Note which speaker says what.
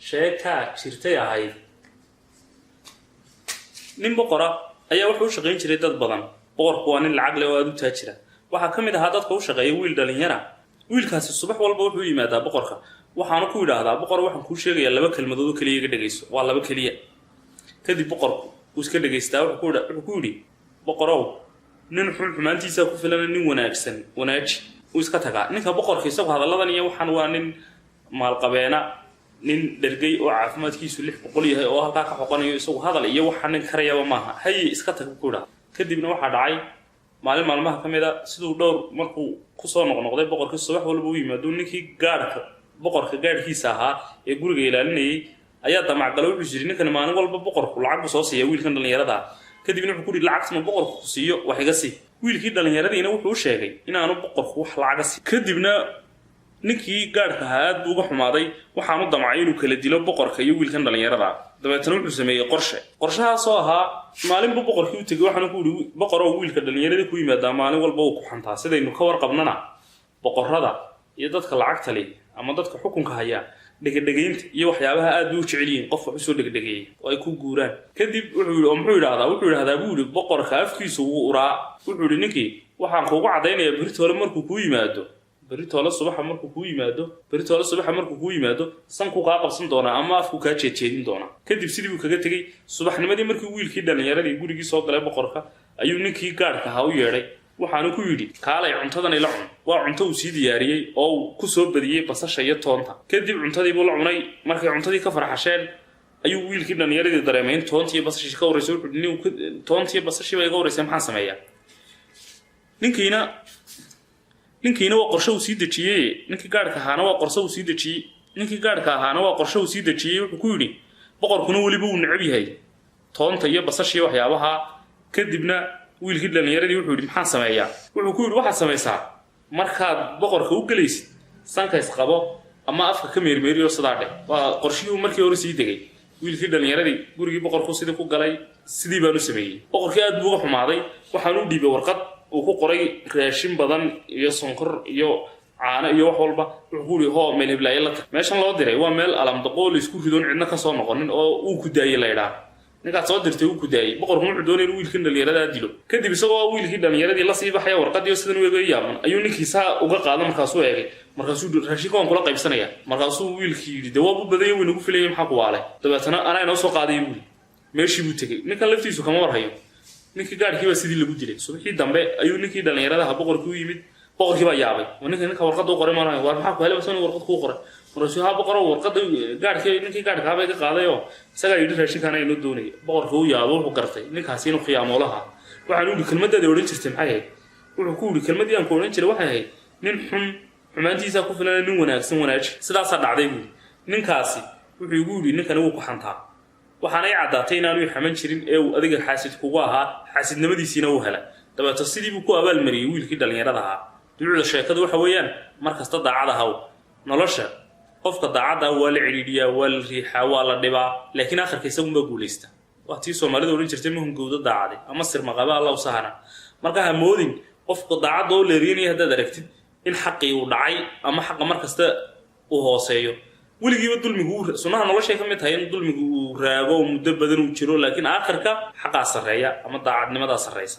Speaker 1: Sheekaa jirtay ahayd, nin boqora ayaa wuxuu u shaqayn jiray dad badan. Boqorku waa nin lacag leh oo aada u taajira. Waxaa ka mid ahaa dadka u shaqeeya wiil dhalinyara. Wiilkaasi subax walba wuxuu yimaadaa boqorka, waxaanu ku yidhaahdaa: "Boqor, waxaan kuu sheegayaa laba kelmadood oo keliya, iga dhegayso, waa laba keliya." Kadib boqorku wuu iska dhegaystaa. Wuxuu ku yidhi: "Boqorow, nin xun xumaantiisaa ku filana, nin wanaagsan wanaaji." Wuu iska tagaa. Ninka boqorka isagu hadalladan iyo waxaan, waa nin maalqabeena, nin dhergay oo caafimaadkiisu 600 yahay oo halkaa ka xoqonayo. Isagu hadal iyo waxa nin karayaba maaha. "Haye, iska tag," buu ku idhaha. Kadibna waxaa dhacay maalin maalmaha ka mid a, siduu dhowr markuu kusoo noqnoqday boqorkii, subax walba u yimaado, ninkii gaadhka boqorka gaadhkiisa ahaa ee guriga ilaalinayay ayaa damacgalo. Wuxuu yidhi: "Ninkani maalin walba boqorku lacag buu soo siiya wiilkan dhallinyarada ah." Kadibna wuxuu ku yidhi: "Lacagtuma boqorku ku siiyo wax iga sii." Wiilkii dhallinyaradiina wuxuu u sheegay inaanu boqorku wax lacaga sii. Kadibna ninkii gaadhka ahaa aad buu uga xumaaday, waxaanu damcay inuu kala dilo boqorka iyo wiilkan dhallinyarada. Dabeetana wuxuu sameeyey qorshe. Qorshahaasoo ahaa, maalin buu boqorkii u tegey, waxaanu ku yidhi: "Boqoroo, wiilka dhallinyaradii ku yimaadaa maalin walba uu ku xantaa." Sidaynu ka warqabnana, boqorrada iyo dadka lacagta leh ama dadka xukunka haya dhegedhegaynta iyo waxyaabaha aad bay u jecel yihiin, qof wax usoo dhegdhegeeyay oo ay ku guuraan. Kadib wuxuu yidhi: "Oo muxuu yidhahdaa?" "Wuxuu yidhahdaa," buu yidhi, "boqorka afkiisu wuu uraa." Wuxuu yidhi ninkii: "Waxaan kuugu caddaynayaa beritoole markuu kuu yimaado, beritoole subaxa markuu kuu yimaado, beritoole subaxa markuu kuu yimaado, sankuu kaa qabsan doonaa ama afku kaa jeedjeedin doonaa." Kadib sidii buu kaga tegey. Subaxnimadii markii wiilkii dhallinyaradii gurigii soo galay boqorka, ayuu ninkii gaadhka ahaa u yeedhay, waxaanu ku yidhi: "Kaalay, cuntadan ila cun." Waa cunto uu sii diyaariyey oo uu ku soo badiyey basasha iyo toonta. Kadib cuntadii buu la cunay. Markay cuntadii ka farxasheen ayuu wiilkii dhallinyaradii dareemay in toontii iyo basashii ka horreysay. Wuxuu yidhi: "Toontii iyo basashii baa iga horreysay, maxaan sameeyaa?" Ninkiina waa qorshe uu sii dejiyey. Ninkii gaadhka ahaana waa qorshe uu sii dejiyey. Ninkii gaadhka ahaana waa qorshe uu sii dejiyey. Wuxuu ku yidhi: "Boqorkuna weliba uu necab yahay toonta iyo basasha iyo waxyaabaha." Kadibna wiilkii dhallinyaradii wuxuu yidhi: "Maxaan sameeyaa?" Wuxuu ku yidhi: "Waxaad samaysaa, markaad boqorka u gelaysid, sanka isqabo ama afka ka meermeeriyo, sidaa dheh." Waa qorshihii markii hore sii degay. Wiilkii dhallinyaradii gurigii boqorku sidii ku galay, sidii baanu sameeyey. Boqorkii aad buu uga xumaaday. Waxaan u dhiibay warqad uu ku qoray raashin badan iyo sonkor iyo caano iyo wax walba. Wuxuu ku yidhi: "Hoo, meel heblaayo la tag." Meeshan loo diray waa meel alamdaqoo la isku ridoon, cidna ka soo noqonin oo uu ku daayey laydhaa. Ninkaad soo dirtay uu ku daayey. Boqorku wuxuu doonaya inuu wiilkii dhallinyaradaa dilo. Kadib isagoo wiilkii dhallinyaradii la sii baxaya warqadii oo sidan u eegay yaaban, ayuu ninkii saa uga qaado. Markaasuu eegay, markaasuu: "Raashinka waan kula qaybsanaya." Markaasuu wiilkii yidhi: "Dee waa bu badanya, way nagu filayay, maxaa ku waalay?" Dabeetana "Anaa inoo soo qaaday," buuli. Meeshii buu tegey. Ninkan laftiisu kama warhayo. Ninkii gaadhkii baa sidii lagu dilay. Subaxii dambe ayuu ninkii dhallinyaradaha boqorkii u yimid. Boqorkii baa yaabay: "Ninka ninka warqadda u qoray maanayo? Waar, maxaa ku helay? Basana warqad kuu qoray." Markaasuu: "Haa boqorow, warqadda gaadhkii, ninkii gaadhka bay ka qaaday oo isagaa yidhi raashinkaana inoo doonaya." Boqorkii u yaabo, wuxuu gartay ninkaasi inuu khiyaamowlaha. Waxaan u yidhi: "Kelmaddaadi odhan jirtay maxay ahayd?" Wuxuu ku yidhi: "Kelmaddii aan ku odhan jiray waxay ahayd, nin xun xumaantiisaa ku filana, nin wanaagsan wanaaji. Sidaasaa dhacday," buuri. "Ninkaasi wuxuu igu yidhi ninkani wuu ku xantaa. Waxaana i caddaatay inaanu i xaman jirin ee uu adiga xaasid kugu ahaa, xaasidnimadiisiina uu helay." Dabeeto sidii buu ku abaalmariyey wiilkii dhallinyarada ahaa. Duruucda sheekadu waxa weeyaan, mar kasta daacad ahaw. Nolosha qofka daacadda waa la cidhiidhiyaa, waa la riixaa, waa la dhibaa, laakiin akhirka isagunbaa guulaysta. Waa tii Soomaalida odhan jirtay: "Mahungowda daacade ama sirmaqaba Allahu sahana." Marka ha moodin qofka daacadda oo leeriyanaya haddaad aragtid in xaqii uu dhacay ama xaqa mar kasta uu hooseeyo. Weligiiba dulmigu sunnaha noloshay ka mid tahay in dulmigu uu raago oo muddo badan uu jiro, laakiin aakhirka xaqaa sarreeya ama daacadnimadaa sarreysa.